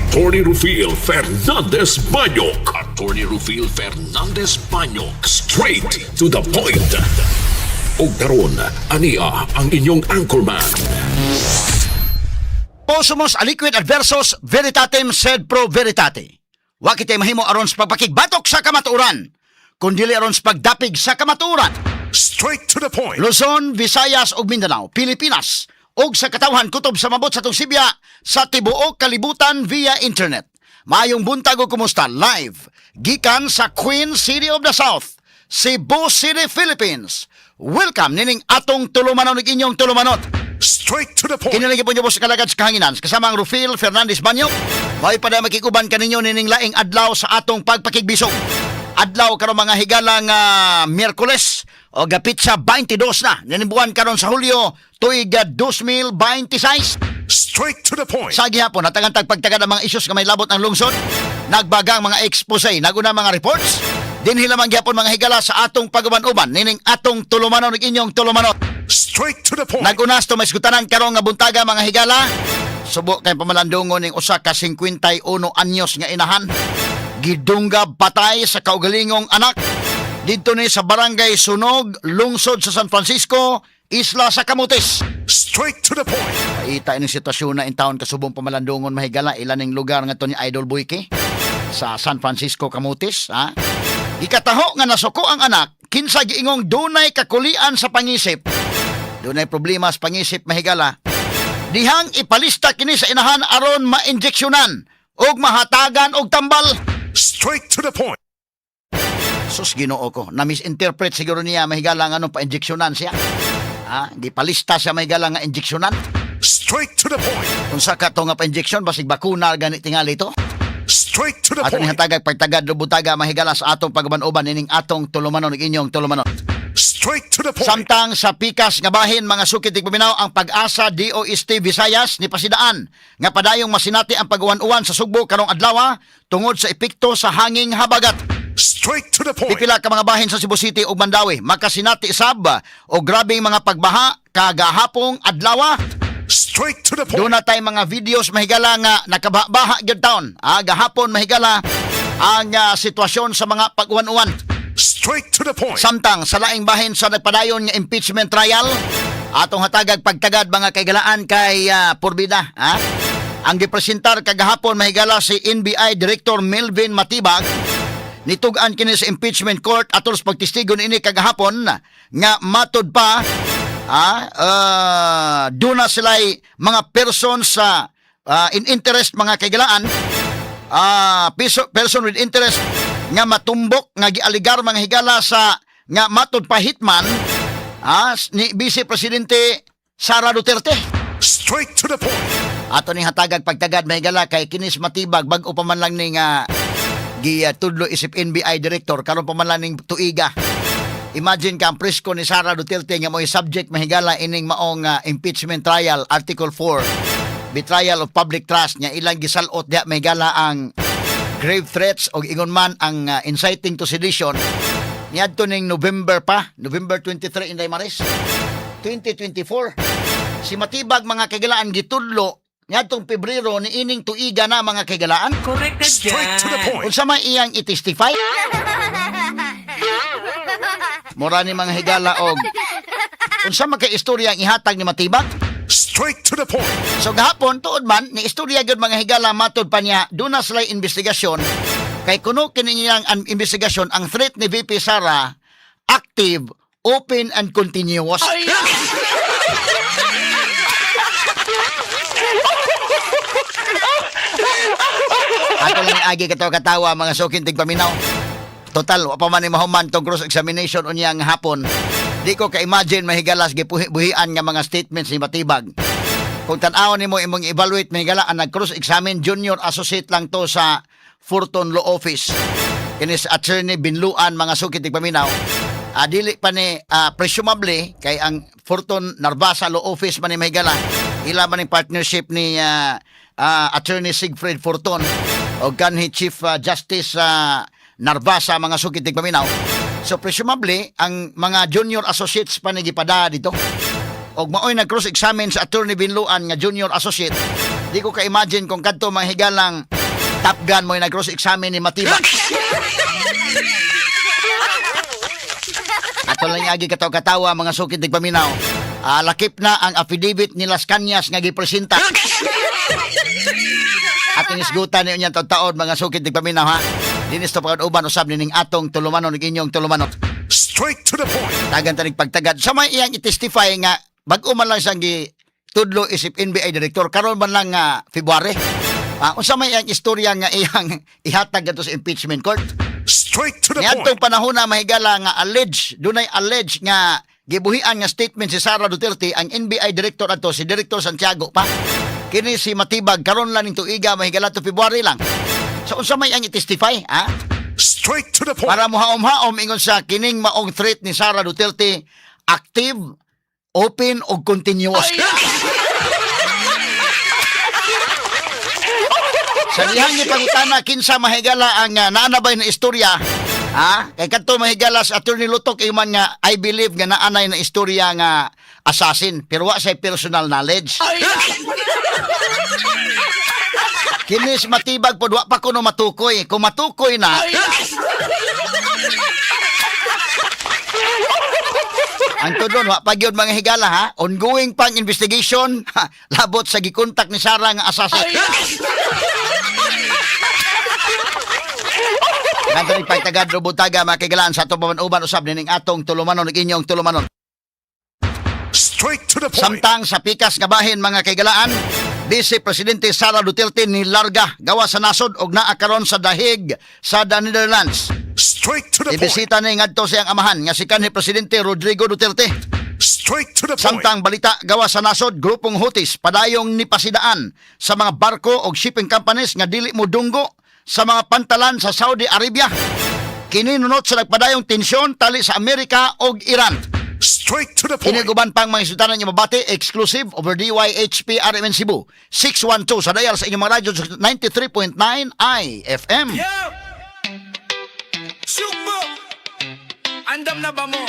Attorney Rufil Fernandez Banyok. Attorney Rufil Fernandez Banyok. Straight to the point. Ug karon, ania ang inyong anchorman. Possumus aliquid adversus veritatem sed pro veritate. Wa kitay mahimo aron sa pagpakigbatok sa kamatuoran, kundi aron sa pagdapig sa kamatuoran. Straight to the point. Luzon, Visayas ug Mindanao, Pilipinas ug sa katawhan kutob sa mabot sa atong sibya sa tibuok kalibutan via internet. Maayong buntag ug kumusta live gikan sa Queen City of the South, Cebu City, Philippines. Welcome nining atong tulumanon ug inyong tulumanon. Straight to the point. Kini lagi po niyo po sa kalagad sa kahanginan. Kasama ang Rufil Fernandez Banyo. May pa makikuban kaninyo nining laing adlaw sa atong pagpakigbisog. Adlaw karon, mga higalang, Miyerkules o gapitsa 22 na nining buwan karon sa Hulyo, tuig 2026. Straight to the point. Sa gihapon, natagan tag pagtagad ang mga isyus nga may labot ang lungsod, nagbagang mga expose, naguna mga reports, dinhi lamang gihapon, mga higala, sa atong paguban-uban nining atong tulumanon ug inyong tulumanon. Straight to the point. Nag-unas to may gutanan karong nga buntaga, mga higala. Subo kay pamalandungon ning usa ka 51 anyos nga inahan. Gidunggab patay sa kaugalingong anak. Didto ni sa Barangay Sunog, lungsod sa San Francisco, Isla sa Camotes. Straight to the point. Paita ining sitwasyon na in town kasubong pamalandungon, mahigala, ilan ning lugar nga to ni Idol Boyke sa San Francisco, Camotes, ha? Gikataho nga nasuko ang anak kinsa giingong dunay kakulian sa pangisip. Dunay problema sa pangisip, mahigala. Dihang ipalista kini sa inahan aron ma-injeksyonan ug mahatagan og tambal. Straight to the point. Sus, Ginoo ko, na misinterpret siguro niya, mahigala, nga anong pa-injeksyonan siya. Ha? Gipalista siya, mahigala, nga injeksyonan. Straight to the point. Unsa ka to nga pa-injection, basig bakuna gani tingali to. Straight to the Ato ni point. hatagag pagtagad lubutaga, mahigala, sa atong pagaban-uban ining atong tulumanon ug inyong tulumanon. Straight to the point. Samtang sa pikas nga bahin, mga sukit paminaw, ang Pag-asa DOST Visayas ni pasidaan nga padayong masinati ang pag-uwan-uwan sa Sugbo karong adlaw tungod sa epekto sa hanging habagat. Straight to the point. Pipila ka mga bahin sa Cebu City ug Mandaue makasinati sab o grabeng mga pagbaha kagahapong adlaw. Straight to the point. Doon na tayo mga videos, mahigala, nga nakabaha gyud taon. Ah, gahapon, mahigala, ang sitwasyon sa mga pag-uwan-uwan. Straight to the point. Samtang sa laing bahin sa nagpadayon nga impeachment trial, atong hatagag pagtagad, mga kaigalaan, kay Purbida, ha? Ang gipresentar kagahapon, mahigala, si NBI Director Melvin Matibag. Nitug-an kini sa impeachment court atol sa pagtestigo niini kagahapon nga matud pa duna sila'y mga person sa in interest, mga kaigalaan, person with interest nga matumbok nga gialigar, mga higala, sa nga matud pa hitman ni Vice Presidente Sara Duterte. Straight to the point. Ato ning hatagag pagtagad, mahigala, kay kinis Matibag bag-o pa man lang ning gitudlo isip NBI director karon pa man lang ning tuiga. Imagine ka ang presko ni Sara Duterte nga mo'y subject, mahigala, ining maong impeachment trial, Article 4, betrayal of public trust, nga ilang gisalot diha, mahigala, ang grave threats o ingon man ang inciting to sedition niadto ning November pa, November 23, Inday Maris, 2024. Si Matibag, mga kaigalaan, gitudlo niadtong Pebrero ni ining tuiga na, mga kaigalaan. Correct ka Straight to the dyan. point. Unsa may iyang i-testify? Mura ni mga higala og unsa man kay istorya ang ihatag ni Matibag? Straight to the point. So gahapon tuod man ni istorya gyud, mga higala, matud pa niya duna sila investigasyon kay kuno kini niyang ang investigasyon ang threat ni VP Sara active, open and continuous. Ay! Ato lang agi katawa katawa, mga suking tigpaminaw. Total, wa pa man ni mahuman tong cross examination unyang hapon. Di ko ka-imagine, mahigalas, gipuhi-buhian nga mga statements ni Matibag. Kung tan-awon nimo imong evaluate, mahigala, ang nag-cross examine junior associate lang to sa Forton Law Office. Kinis Attorney Binluan, mga suki tigpaminaw. Dili pa ni presumably kay ang Forton Narvasa Law Office man ni, mahigala. Ila man ni partnership ni Attorney Siegfried Forton o kanhi Chief Justice Narvasa, mga suki tigpaminaw. So presumably ang mga junior associates pa ni gipada dito. Og maoy nag cross examine sa Attorney Binluan nga junior associate. Di ko ka-imagine kung kadto mga higalang Top Gun mo nag cross examine ni Matibag. Ato lang agi kataw katawa, mga sukid tigpaminaw. Ah, lakip na ang affidavit ni Lascañas nga gipresenta. Ating isgutan niyo niyang taon, mga sukid tigpaminaw, ha. Dinis to pagod uban usab nining atong tulumanon ug inyong tulumanon. Straight to the point. Tagan tanig pagtagad. Sa may iyang i-testify nga bag-o man lang siyang gitudlo isip NBI director karon man lang nga February. Ah, unsa may iyang istorya nga iyang ihatag gadto sa impeachment court? Straight to the Niadtong panahon na, mahigala, nga allege, dunay allege nga gibuhian nga statement si Sara Duterte, ang NBI director ato si Director Santiago pa. Kini si Matibag karon lang ning tuiga, mahigala, to February lang. So unsa may ang i-testify, ha? Straight to the point. Para muhaom-haom ingon sa kining maong threat ni Sara Duterte active, open og continuous. Sa dihang ni pangutana kinsa, mahigala, ang naanabay na istorya, ha? Kay kadto, mahigala, sa Attorney Lutok iman nga I believe nga naanay na istorya nga assassin pero wa say personal knowledge. Kini si Matibag pod wa pa kuno matukoy. Kung matukoy na, ang tudon, wa pa gyud, mga higala, ha. Ongoing pang investigation ha, labot sa gikontak ni Sara nga assassin. Kanto ni pagtagad rubutaga, mga kaigalaan, sa atong uban usab nining atong tulumanon ug inyong tulumanon. Straight to the point. Samtang sa pikas nga bahin, mga kaigalaan, Vice Presidente Sara Duterte ni larga gawa sa nasod og naa karon sa Dahig sa the Netherlands. Straight to the point. Ibisita ni ngadto siyang amahan nga si kanhi Presidente Rodrigo Duterte. Straight to the point. Samtang balita gawa sa nasod, grupong Houthis padayong nipasidaan sa mga barko og shipping companies nga dili mo dunggo sa mga pantalan sa Saudi Arabia. Kini nunot sa nagpadayong tensyon tali sa Amerika og Iran. Straight to the point. Kini guban pang mga isutanan nga mabati exclusive over DYHP RMN Cebu 612 sa dial sa inyong mga radyo 93.9 IFM. Yo! Sugbo! Andam na ba mo?